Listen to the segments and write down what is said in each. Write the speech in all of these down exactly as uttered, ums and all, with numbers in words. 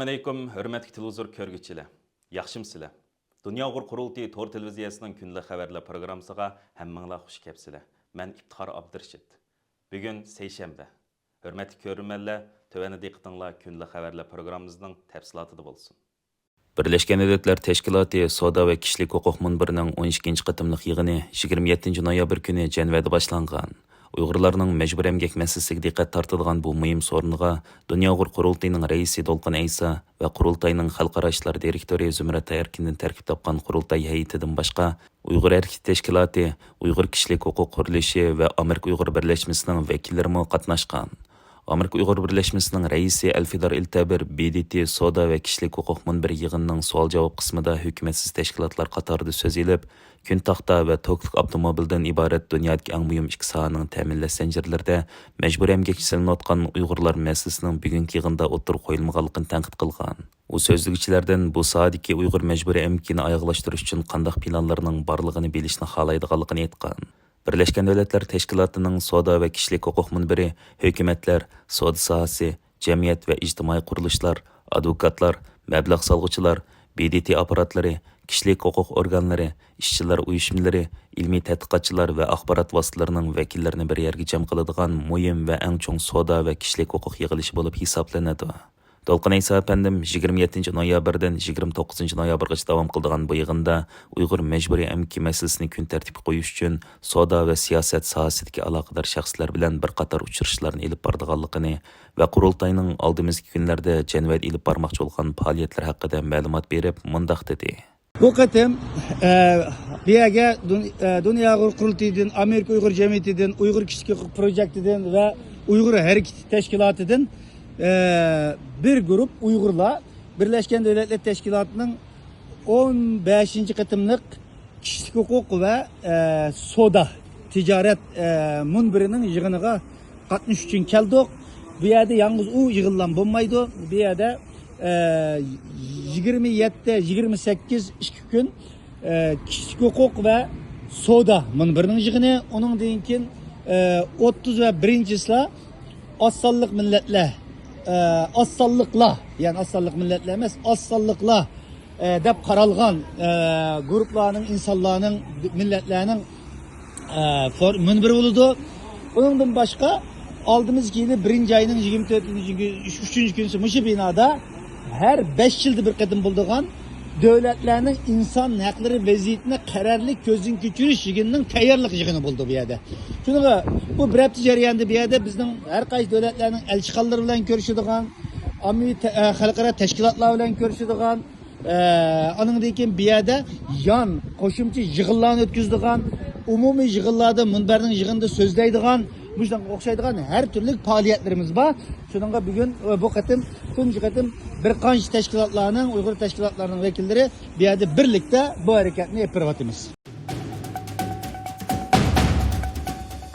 ئەلەيكۇم، ھۆرمەتلىك تېلېۋىزور كۆرگۈچىلەر. ياخشىمۇسىلەر؟ دۇنيا ئۇيغۇر قۇرۇلتىيى تور تېلېۋىزىيەسىنىڭ كۈندىلىك خەۋەرلەر پروگراممىسىغا ھەممىڭلار خۇش كەپسىلەر. مەن ئىپتىخار ئابدۇرېشىت. بۈگۈن سەيشەنبە. ھۆرمەتلىك كۆرۈرمەنلەر، تۆۋەندە دىققىتىڭلار كۈندىلىك خەۋەرلەر پروگراممىمىزنىڭ تەپسىلاتىدا بولسۇن. بىرلەشكەن دۆلەتلەر تەشكىلاتى سودا ۋە كىشىلىك ھوقۇق مۇنبىرىنىڭ ئون ئىككىنچى قېتىملىق يىغىنى يىگىرمە يەتتىنچى نويابىر كۈنى جەنۋەدە باشلانغان. ئۇيغۇرلارنىڭ مەجبۇرىي ئەمگەك مەسىلىسىگە دىققەت تارتىدىغان بۇ مۇھىم سورۇنغا دۇنيا ئۇيغۇر قۇرۇلتىيىنىڭ رەئىسى دولقۇن ئەيسا ۋە قۇرۇلتاينىڭ خەلقئارا ئىشلار دىرېكتورى زۇمرەت ئەركىندىن تەركىب تاپقان قۇرۇلتاي ھەيئىتىدىن باشقا، ئۇيغۇر ھەرىكىتى تەشكىلاتى، ئۇيغۇر كىشىلىك ھوقۇق قۇرۇلۇشى ۋە ئامېرىكا ئۇيغۇر بىرلەشمىسىنىڭ ۋەكىللىرىمۇ قاتناشقان. ئامېرىكا ئۇيغۇر بىرلەشمىسىنىڭ رەئىسى ئەلفىدار ئىلتەبىر ب د ت سودا ۋە كىشىلىك ھوقۇق مۇنبىرى يىغىنىنىڭ سوئال-جاۋاب قىسمىدا ھۆكۈمەتسىز تەشكىلاتلار قاتارىدا سۆز ئېلىپ، كۈن تاختا ۋە توكلۇق ئاپتوموبىلدىن ئىبارەت دۇنيادىكى ئەڭ مۇھىم ئىككى ساھەنىڭ تەمىنلەش زەنجىرلىرىدە مەجبۇرىي ئەمگەككە سېلىنىۋاتقان ئۇيغۇرلار مەسىلىسىنىڭ بۈگۈنكى يىغىندا ئوتتۇرىغا قويۇلمىغانلىقىنى تەنقىد قىلغان. ئۇ سۆزلىگۈچىلەردىن بۇ ساھەدىكى ئۇيغۇر مەجبۇرىي ئەمگىكىنى ئاياغلاشتۇرۇش ئۈچۈن قانداق پىلانلىرىنىڭ بارلىقىنى بىلىشنى خالايدىغانلىقىنى ئېيتقان. بىرلەشكەن دۆلەتلەر تەشكىلاتىنىڭ سودا ۋە كىشىلىك ھوقۇق مۇنبىرى ھۆكۈمەتلەر، سودا ساھەسى، جەمئىيەت ۋە ئىجتىمائىي قۇرۇلۇشلار، ئادۋوكاتلار، مەبلەغ سالغۇچىلار، ب د ت ئاپپاراتلىرى، كىشىلىك ھوقۇق ئورگانلىرى، ئىشچىلار ئۇيۇشمىلىرى، ئىلمىي تەتقىقاتچىلار ۋە ئاخبارات ۋاسىتىلىرىنىڭ ۋەكىللىرىنى بىر يەرگە جەم قىلىدىغان مۇھىم ۋە ئەڭ چوڭ سودا ۋە كىشىلىك ھوقۇق يىغىلىشى بولۇپ ھېسابلىنىدۇ. دولقۇن ئەيسا ئەپەندىم يىگىرمە يەتتىنچى نويابىردىن يىگىرمە توققۇزىنچى نويابىرغىچە داۋام قىلىدىغان بۇ يىغىندا ئۇيغۇر مەجبۇرىي ئەمگىكى مەسىلىسىنى كۈن تەرتىپكە قويۇش ئۈچۈن سودا ۋە سىياسەت ساھەسىدىكى ئالاقىدار شەخسلەر بىلەن بىر قاتار ئۇچرىشىشلارنى ئېلىپ بارىدىغانلىقىنى ۋە قۇرۇلتاينىڭ ئالدىمىزدىكى كۈنلەردە جەنۋەدە ئېلىپ بارماقچى بولغان پائالىيەتلەر ھەققىدە مەلۇمات بېرىپ، مۇنداق دېدى. بۇ قېتىم، ئە، بۇ يەرگە دۇن-، ئە، دۇنيا ئۇيغۇر قۇرۇلتىيىدىن، ئامېرىكا ئۇيغۇر جەمئىيىتىدىن، ئۇيغۇر كىشىلىك ھوقۇق پروجېكتىدىن ۋە ئۇيغۇر ھەرىكىتى تەشكىلاتىدىن، ئە، بىر گۇرۇپ ئۇيغۇرلار بىرلەشكەن دۆلەتلەر تەشكىلاتىنىڭ ئون بەشىنچى قېتىملىق كىشىلىك ھوقۇق ۋە، ئە، سودا تىجارەت، ئە، مۇنبىرىنىڭ يىغىنىغا قاتنىشىش ئۈچۈن كەلدۇق. بۇ يەردە يالغۇز ئۇ يىغىنلام بولمايدۇ. بۇ يەردە، ئە، يىگىرمە يەتتە، يىگىرمە سەككىز، ئىككى كۈن، ئە، كىشىلىك ھوقۇق ۋە سودا مۇنبىرىنىڭ يىغىنى. ئۇنىڭدىن كېيىن، ئە، ئوتتۇز ۋە بىرىنچىسىلا ئاز سانلىق مىللەتلەر، ئە، ئاز سانلىقلار، يەنى ئاز سانلىق مىللەتلەر ئەمەس، ئاز سانلىقلار، ئە، دەپ قارالغان، ئە، گۇرۇپلارنىڭ، ئىنسانلارنىڭ، مىللەتلەرنىڭ، ئە، فور-، مۇنبىرى بولىدۇ. ئۇنىڭدىن باشقا، ئالدىمىزدىكى يىلى بىرىنچى ئاينىڭ يىگىرمە تۆتىنچى كۈنى، ئۈچىنچى كۈنى مۇشۇ بىنادا ھەر بەش يىلدا بىر قېتىم بولىدىغان دۆلەتلەرنىڭ ئىنسان ھەقلىرى ۋەزىيىتىنى قەرەللىك كۆزدىن كەچۈرۈش يىغىنىنىڭ تەييارلىق يىغىنى بولىدۇ بۇ يەردە. شۇنىڭغا بۇ بىر ھەپتە جەريانىدا بۇ يەردە بىزنىڭ ھەر قايسى دۆلەتلەرنىڭ ئەلچىخانىلىرى بىلەن كۆرۈشىدىغان، ئاممىۋى تە-، ئە، خەلقئارا تەشكىلاتلار بىلەن كۆرۈشىدىغان، ئە، ئانىڭدىن كېيىن بۇ يەردە يان قوشۇمچە يىغىنلارنى ئۆتكۈزىدىغان، ئومۇمىي يىغىنلاردا مۇنبەرنىڭ يىغىنىدا سۆزلەيدىغان، مۇشۇنىڭغا ئوخشايدىغان ھەر تۈرلۈك پائالىيەتلىرىمىز بار. شۇنىڭغا بۈگۈن، ئە، بۇ قېتىم تۇنجى قېتىم بىر قانچە تەشكىلاتلارنىڭ، ئۇيغۇر تەشكىلاتلارنىڭ ۋەكىللىرى بۇ يەردە بىرلىكتە بۇ ھەرىكەتنى ئېلىپ بېرىۋاتىمىز.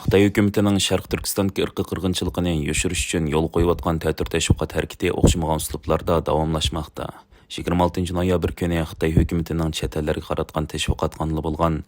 خىتاي ھۆكۈمىتىنىڭ شەرقىي تۈركىستاندىكى ئىرقىي قىرغىنچىلىقىنى يوشۇرۇش ئۈچۈن يولغا قويۇۋاتقان تەتۈر تەشۋىقات ھەرىكىتى ئوخشىمىغان ئۇسلۇبلاردا داۋاملاشماقتا. يىگىرمە ئالتىنچى نويابىر كۈنى خىتاي ھۆكۈمىتىنىڭ چەت ئەللەرگە قاراتقان تەشۋىقات قانىلى بولغان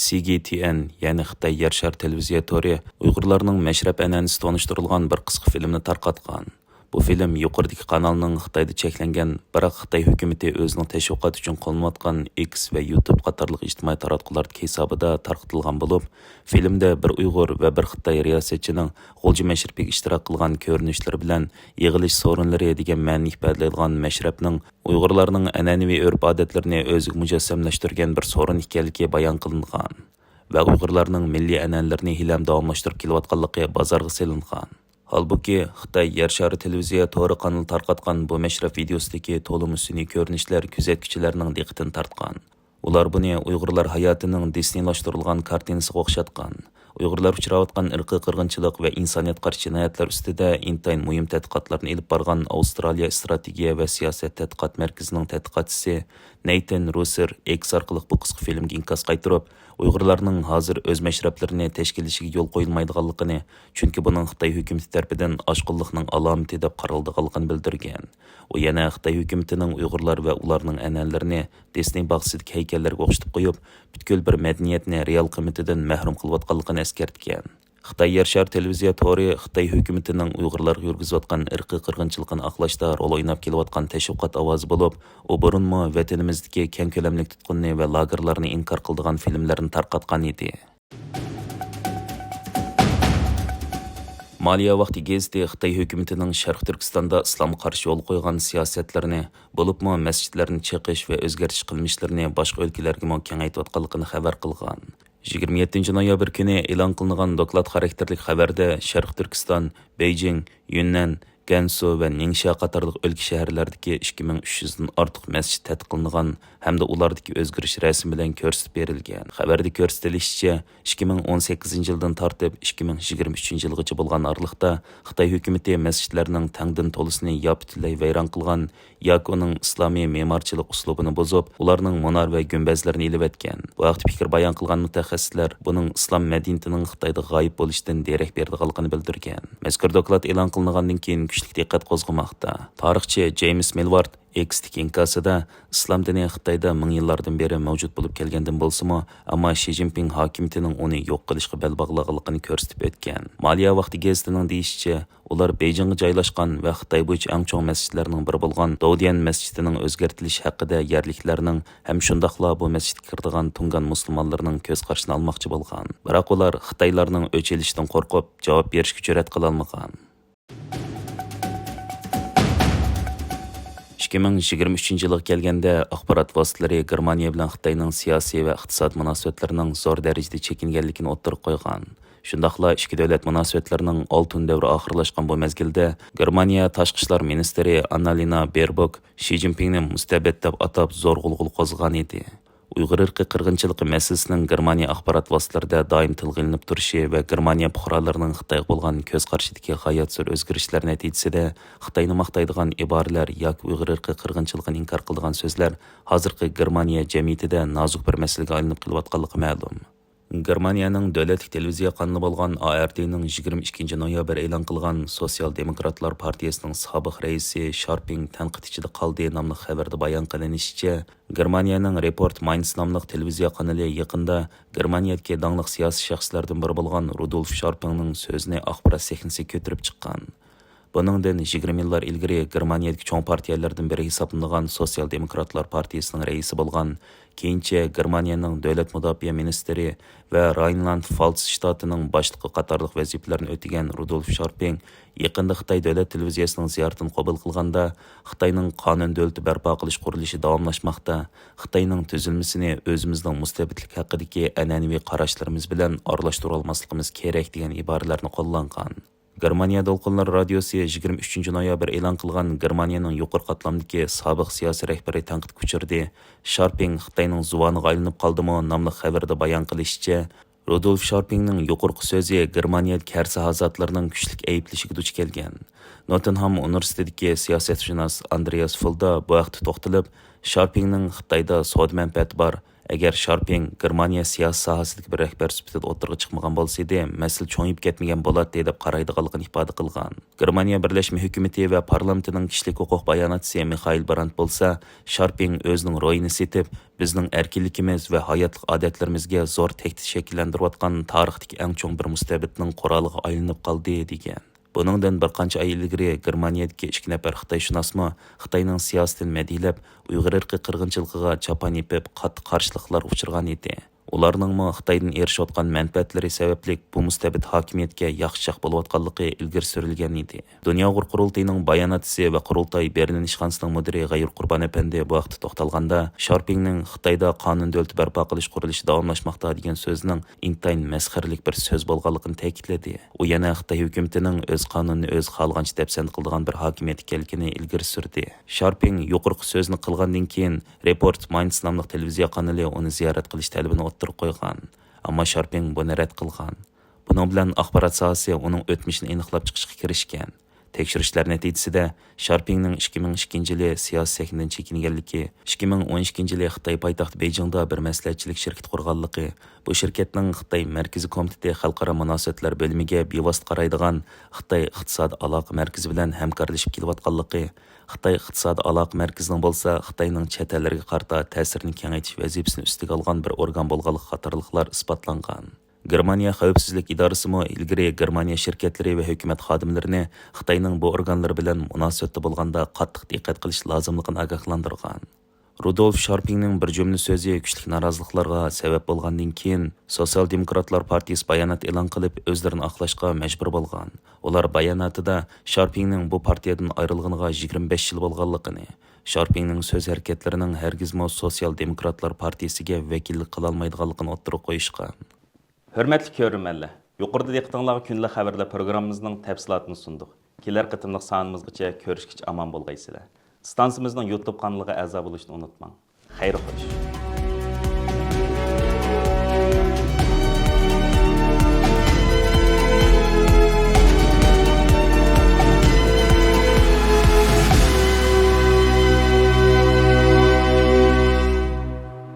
سى جى تي ئېن، يەنى خىتاي يەر شارى تېلېۋىزىيە تورى ئۇيغۇرلارنىڭ مەشرەپ ئەنئەنىسى تونۇشتۇرۇلغان بىر قىسقا فىلىمنى تارقاتقان. بۇ فىلىم يۇقىرىدىكى قانالنىڭ خىتايدا چەكلەنگەن، بىراق خىتاي ھۆكۈمىتى ئۆزىنىڭ تەشۋىقات ئۈچۈن قوللىنىۋاتقان ئېكس ۋە يۇتۇب قاتارلىق ئىجتىمائىي تاراتقۇلاردىكى ھېسابىدا تارقىتىلغان بولۇپ، فىلىمدە بىر ئۇيغۇر ۋە بىر خىتاي رىياسەتچىنىڭ غۇلجا مەشرىپىگە ئىشتىراك قىلغان كۆرۈنۈشلىرى بىلەن يىغىلىش سورۇنلىرى دېگەن مەنىنى ئىپادىلەيدىغان مەشرەپنىڭ ئۇيغۇرلارنىڭ ئەنئەنىۋى ئۆرپ-ئادەتلىرىنى ئۆزىگە مۇجەسسەملەشتۈرگەن بىر سورۇن ئىكەنلىكى بايان قىلىنغان ۋە ئۇيغۇرلارنىڭ مىللىي ئەنئەنىلىرىنى ھېلىھەم داۋاملاشتۇرۇپ كېلىۋاتقانلىقى بازارغا سېلىنغان. ھالبۇكى، خىتاي يەر شارى تېلېۋىزىيە تورى قانىلى تارقاتقان بۇ مەشرەپ ۋىدېئوسىدىكى تولىمۇ سۈنئىي كۆرۈنۈشلەر كۆزەتكۈچىلەرنىڭ دىققىتىنى تارتقان. ئۇلار بۇنى ئۇيغۇرلار ھاياتىنىڭ دىسنېيلاشتۇرۇلغان كارتىنىسىغا ئوخشاتقان. ئۇيغۇرلار ئۇچراۋاتقان ئىرقىي قىرغىنچىلىق ۋە ئىنسانىيەتقا قارشى جىنايەتلەر ئۈستىدە ئىنتايىن مۇھىم تەتقىقاتلارنى ئېلىپ بارغان ئاۋسترالىيە ئىستراتېگىيە ۋە سىياسەت تەتقىقات مەركىزىنىڭ تەتقىقاتچىسى نەيتىن رۇسېر ئېكس ئارقىلىق بۇ قىسقا فىلىمگە ئىنكاس قايتۇرۇپ، ئۇيغۇرلارنىڭ ھازىر ئۆز مەشرەپلىرىنى تەشكىللىشىگە يول قويۇلمايدىغانلىقىنى، چۈنكى بۇنىڭ خىتاي ھۆكۈمىتى تەرىپىدىن ئاچقۇنلۇقنىڭ ئالامىتى دەپ قارىلىدىغانلىقىنى بىلدۈرگەن. ئۇ يەنە خىتاي ھۆكۈمىتىنىڭ ئۇيغۇرلار ۋە ئۇلارنىڭ ئەنئەنىلىرىنى دىسنېي باغچىسىدىكى ھەيكەللەرگە ئوخشىتىپ قويۇپ، پۈتكۈل بىر مەدەنىيەتنى رېئال قىممىتىدىن مەھرۇم قىلىۋاتقانلىقىنى ئەسكەرتكەن. خىتاي يەر شارى تېلېۋىزىيە تورى خىتاي ھۆكۈمىتىنىڭ ئۇيغۇرلارغا يۈرگۈزۈۋاتقان ئىرقىي قىرغىنچىلىقىنى ئاقلاشتا رول ئويناپ كېلىۋاتقان تەشۋىقات ئاۋازى بولۇپ، ئۇ بۇرۇنمۇ ۋەتىنىمىزدىكى كەڭ كۆلەملىك تۇتقۇننى ۋە لاگېرلارنى ئىنكار قىلىدىغان فىلىملەرنى تارقاتقان ئىدى. مالىيە ۋاقتى گېزىتى خىتاي ھۆكۈمىتىنىڭ شەرقىي تۈركىستاندا ئىسلامغا قارشى يولغا قويغان سىياسەتلىرىنى، بولۇپمۇ مەسچىتلەرنى چېقىش ۋە ئۆزگەرتىش قىلمىشلىرىنى باشقا ئۆلكىلەرگىمۇ كېڭەيتىۋاتقانلىقىنى خەۋەر قىلغان. يىگىرمە يەتتىنچى نويابىر كۈنى ئېلان قىلىنغان دوكلات خاراكتېرلىك خەۋەردە شەرقىي تۈركىستان، بېيجىڭ، يۈننەن، گەنسۇ ۋە نىڭشيا قاتارلىق ئۆلكە شەھەرلەردىكى ئىككى مىڭ ئۈچ يۈزدىن ئارتۇق مەسچىت تەتقىق قىلىنغان ھەمدە ئۇلاردىكى ئۆزگىرىش رەسىمى بىلەن كۆرسىتىپ بېرىلگەن. خەۋەردە كۆرسىتىلىشىچە، ئىككى مىڭ ئون سەككىزىنچى يىلدىن تارتىپ ئىككى مىڭ يىگىرمە ئۈچىنچى يىلغىچە بولغان ئارىلىقتا خىتاي ھۆكۈمىتى مەسچىتلەرنىڭ تەڭدىن تولىسىنى يا پۈتۈنلەي ۋەيران قىلغان، ياكى ئۇنىڭ ئىسلامىي مېمارچىلىق ئۇسلۇبىنى بۇزۇپ، ئۇلارنىڭ مۇنار ۋە گۈمبەزلىرىنى ئېلىۋەتكەن. بۇ ھەقتە پىكىر بايان قىلغان مۇتەخەسسىسلەر بۇنىڭ ئىسلام مەدەنىيىتىنىڭ خىتايدا غايىب بولۇشىدىن دېرەك بېرىدىغانلىقىنى بىلدۈرگەن. مەزكۇر دوكلات ئېلان قىلىنغاندىن كېيىن كۈچلۈك دىققەت قوزغىماقتا. تارىخچى جېيمىس مىلۋارد ئېكستىكى ئىنكاسىدا ئىسلام دىنى خىتايدا مىڭ يىللاردىن بېرى مەۋجۇت بولۇپ كەلگەندىن بولسىمۇ، ئەمما شى جىنپىڭ ھاكىمىيىتىنىڭ ئۇنى يوق قىلىشقا بەل باغلىغانلىقىنى كۆرسىتىپ ئۆتكەن. مالىيە ۋاقتى گېزىتىنىڭ دېيىشىچە، ئۇلار بېيجىڭغا جايلاشقان ۋە خىتاي بويىچە ئەڭ چوڭ مەسچىتلەرنىڭ بىرى بولغان داۋديەن مەسچىتىنىڭ ئۆزگەرتىلىشى ھەققىدە يەرلىكلەرنىڭ ھەم شۇنداقلا بۇ مەسچىتكە كىرىدىغان تۇڭگان مۇسۇلمانلىرىنىڭ كۆز قارىشىنى ئالماقچى بولغان. بىراق ئۇلار خىتايلارنىڭ ئۆچ ئېلىشىدىن قورقۇپ، جاۋاب بېرىشكە جۈرئەت قىلالمىغان. ئىككى مىڭ يىگىرمە ئۈچىنچى يىلغا كەلگەندە، ئاخبارات ۋاسىتىلىرى گېرمانىيە بىلەن خىتاينىڭ سىياسىي ۋە ئىقتىساد مۇناسىۋەتلىرىنىڭ زور دەرىجىدە چېكىنگەنلىكىنى ئوتتۇرىغا قويغان. شۇنداقلا ئىككى دۆلەت مۇناسىۋەتلىرىنىڭ ئالتۇن دەۋرى ئاخىرلاشقان بۇ مەزگىلدە، گېرمانىيە تاشقى ئىشلار مىنىستىرى ئاننالىنا بېربوك شى جىنپىڭنى مۇستەبىت دەپ ئاتاپ، زور غۇلغۇلا قوزغىغان ئىدى. ئۇيغۇر ئىرقىي قىرغىنچىلىقى مەسىلىسىنىڭ گېرمانىيە ئاخبارات ۋاسىتىلىرىدە دائىم تىلغا ئېلىنىپ تۇرۇشى ۋە گېرمانىيە پۇقرالىرىنىڭ خىتايغا بولغان كۆز قارىشىدىكى غايەت زور ئۆزگىرىشلەر نەتىجىسىدە، خىتاينى ماختايدىغان ئىبارىلەر ياكى ئۇيغۇر ئىرقىي قىرغىنچىلىقىنى ئىنكار قىلىدىغان سۆزلەر ھازىرقى گېرمانىيە جەمئىيىتىدە نازۇك بىر مەسىلىگە ئايلىنىپ قېلىۋاتقانلىقى مەلۇم. گېرمانىيەنىڭ دۆلەتلىك تېلېۋىزىيە قانىلى بولغان ئا ئېر دىنىڭ يىگىرمە ئىككىنچى نويابىر ئېلان قىلغان سوتسىيال دېموكراتلار پارتىيىسىنىڭ سابىق رەئىسى شارپىڭ تەنقىد ئىچىدە قالدى ناملىق خەۋەردە بايان قىلىنىشىچە، گېرمانىيەنىڭ رېپورت ماينس ناملىق تېلېۋىزىيە قانىلى يېقىندا گېرمانىيەدىكى داڭلىق سىياسىي شەخسلەردىن بىرى بولغان رۇدولف شارپىڭنىڭ سۆزىنى ئاخبارات سەھنىسىگە كۆتۈرۈپ چىققان. بۇنىڭدىن يىگىرمە يىللار ئىلگىرى گېرمانىيەدىكى چوڭ پارتىيەلەردىن بىرى ھېسابلىنىدىغان سوتسىيال دېموكراتلار پارتىيىسىنىڭ رەئىسى بولغان، كېيىنچە گېرمانىيەنىڭ دۆلەت مۇداپىئە مىنىستىرى ۋە راينلاند-فالتس شتاتىنىڭ باشلىقى قاتارلىق ۋەزىپىلەرنى ئۆتىگەن رۇدولف شارپىڭ يېقىندا خىتاي دۆلەت تېلېۋىزىيەسىنىڭ زىيارىتىنى قوبۇل قىلغاندا، خىتاينىڭ قانۇن دۆلىتى بەرپا قىلىش قۇرۇلۇشى داۋاملاشماقتا، خىتاينىڭ تۈزۈلمىسىنى ئۆزىمىزنىڭ مۇستەبىتلىك ھەققىدىكى ئەنئەنىۋى قاراشلىرىمىز بىلەن ئارىلاشتۇرۇۋالماسلىقىمىز كېرەك، دېگەن ئىبارىلەرنى قوللانغان. گېرمانىيە دولقۇنلىرى رادىيوسى يىگىرمە ئۈچىنچى نويابىر ئېلان قىلغان گېرمانىيەنىڭ يۇقىرى قاتلامدىكى سابىق سىياسىي رەھبىرى تەنقىدكە ئۇچرىدى. شارپىڭ خىتاينىڭ زۇۋانىغا ئايلىنىپ قالدىمۇ ناملىق خەۋىرىدە بايان قىلىشىچە، رۇدولف شارپىڭنىڭ يۇقىرىقى سۆزى گېرمانىيە كەر ساياھەتلىرىنىڭ كۈچلۈك ئەيىبلىشىگە دۇچ كەلگەن. نوتتىنغام ئۇنىۋېرسىتېتىدىكى سىياسەتشۇناس ئاندرېياس فۇلدا بۇ ھەقتە توختىلىپ، شارپىڭنىڭ خىتايدا سودا مەنپەئەتى بار، ئەگەر شارپىڭ گېرمانىيە سىياسىي ساھەسىدىكى بىر رەھبەر سۈپىتىدە ئوتتۇرىغا چىقمىغان بولسىدى، مەسىلە چوڭىيىپ كەتمىگەن بولاتتى، دەپ قارايدىغانلىقىنى ئىپادە قىلغان. گېرمانىيە بىرلەشمە ھۆكۈمىتى ۋە پارلامېنتىنىڭ كىشىلىك ھوقۇق باياناتچىسى مىخائىل براندت بولسا، شارپىڭ ئۆزىنىڭ روھىنى سېتىپ، بىزنىڭ ئەركىنلىكىمىز ۋە ھاياتلىق ئادەتلىرىمىزگە زور تەھدىت شەكىللەندۈرۈۋاتقان تارىختىكى ئەڭ چوڭ بىر مۇستەبىتنىڭ قورالىغا ئايلىنىپ قالدى، دېگەن. بۇنىڭدىن بىر قانچە ئاي ئىلگىرى گېرمانىيەدىكى ئىككى نەپەر خىتايشۇناسمۇ خىتاينىڭ سىياسىتىنى مەدھىيەلەپ، ئۇيغۇر ئىرقىي قىرغىنچىلىقىغا چاپان يېپىپ، قاتتىق قارشىلىقلارغا ئۇچرىغان ئىدى. ئۇلارنىڭمۇ خىتايدىن ئېرىشىۋاتقان مەنپەئەتلىرى سەۋەبلىك بۇ مۇستەبىت ھاكىمىيەتكە ياخشى-چاق بولۇۋاتقانلىقى ئىلگىرى سۈرۈلگەن ئىدى. دۇنيا ئۇيغۇر قۇرۇلتىيىنىڭ باياناتچىسى ۋە قۇرۇلتاي بېرلىن ئىشخانىسىنىڭ مۇدىرى غەيۇر قۇربان ئەپەندى بۇ ھەقتە توختالغاندا، شارپىڭنىڭ خىتايدا قانۇن دۆلىتى بەرپا قىلىش قۇرۇلۇشى داۋاملاشماقتا دېگەن سۆزىنىڭ ئىنتايىن مەسخىرىلىك بىر سۆز بولغانلىقىنى تەكىتلىدى. ئۇ يەنە خىتاي ھۆكۈمىتىنىڭ ئۆز قانۇنىنى ئۆزى خالىغانچە دەپسەندە قىلىدىغان بىر ھاكىمىيەت ئىكەنلىكىنى ئىلگىرى سۈردى. شارپىڭ يۇقىرىقى سۆزنى قىلغاندىن كېيىن، رېپورت ماينس ناملىق تېلېۋىزىيە قانىلى ئۇنى زىيارەت قىلىش تەلىپىنى ئوتتۇرىغا قويغان. ئەمما شارپىڭ بۇنى رەت قىلغان. بۇنىڭ بىلەن ئاخبارات ساھەسى ئۇنىڭ ئۆتمۈشىنى ئېنىقلاپ چىقىشقا كىرىشكەن. تەكشۈرۈشلەر نەتىجىسىدە، شارپىڭنىڭ ئىككى مىڭ ئىككىنچى يىلى سىياسىي سەھنىدىن چېكىنگەنلىكى، ئىككى مىڭ ئون ئىككىنچى يىلى خىتاي پايتەختى بېيجىڭدا بىر مەسلىھەتچىلىك شىركىتى قۇرغانلىقى، بۇ شىركەتنىڭ خىتاي مەركىزىي كومىتېتى خەلقئارا مۇناسىۋەتلەر بۆلۈمىگە بىۋاسىتە قارايدىغان خىتاي ئىقتىسادىي ئالاقە مەركىزى بىلەن ھەمكارلىشىپ كېلىۋاتقانلىقى، خىتاي ئىقتىسادىي ئالاقە مەركىزىنىڭ بولسا خىتاينىڭ چەت ئەللەرگە قارىتا تەسىرىنى كېڭەيتىش ۋەزىپىسىنى ئۈستىگە ئالغان بىر ئورگان بولغانلىقى قاتارلىقلار ئىسپاتلانغان. گېرمانىيە خەۋپسىزلىك ئىدارىسىمۇ ئىلگىرى گېرمانىيە شىركەتلىرى ۋە ھۆكۈمەت خادىملىرىنى خىتاينىڭ بۇ ئورگانلىرى بىلەن مۇناسىۋەتتە بولغاندا قاتتىق دىققەت قىلىش لازىملىقىنى ئاگاھلاندۇرغان. رۇدولف شارپىڭنىڭ بىر جۈملە سۆزى كۈچلۈك نارازىلىقلارغا سەۋەب بولغاندىن كېيىن، سوتسىيال دېموكراتلار پارتىيىسى بايانات ئېلان قىلىپ، ئۆزلىرىنى ئاقلاشقا مەجبۇر بولغان. ئۇلار باياناتىدا شارپىڭنىڭ بۇ پارتىيەدىن ئايرىلغىنىغا يىگىرمە بەش يىل بولغانلىقىنى، شارپىڭنىڭ سۆز ھەرىكەتلىرىنىڭ ھەرگىزمۇ سوتسىيال دېموكراتلار پارتىيىسىگە ۋەكىللىك قىلالمايدىغانلىقىنى ئوتتۇرىغا قويۇشقان. ھۆرمەتلىك كۆرۈرمەنلەر، يۇقىرىدا دىققىتىڭلارغا كۈندىلىك خەۋەرلەر پروگراممىمىزنىڭ تەپسىلاتىنى سۇندۇق. كېلەر قېتىملىق سانىمىزغىچە كۆرۈشكىچە ئامان بولغايسىلەر. ئىستانسىمىزنىڭ يۇتۇب قانىلىغا ئەزا بولۇشنى ئۇنتۇماڭ. خەير خوش.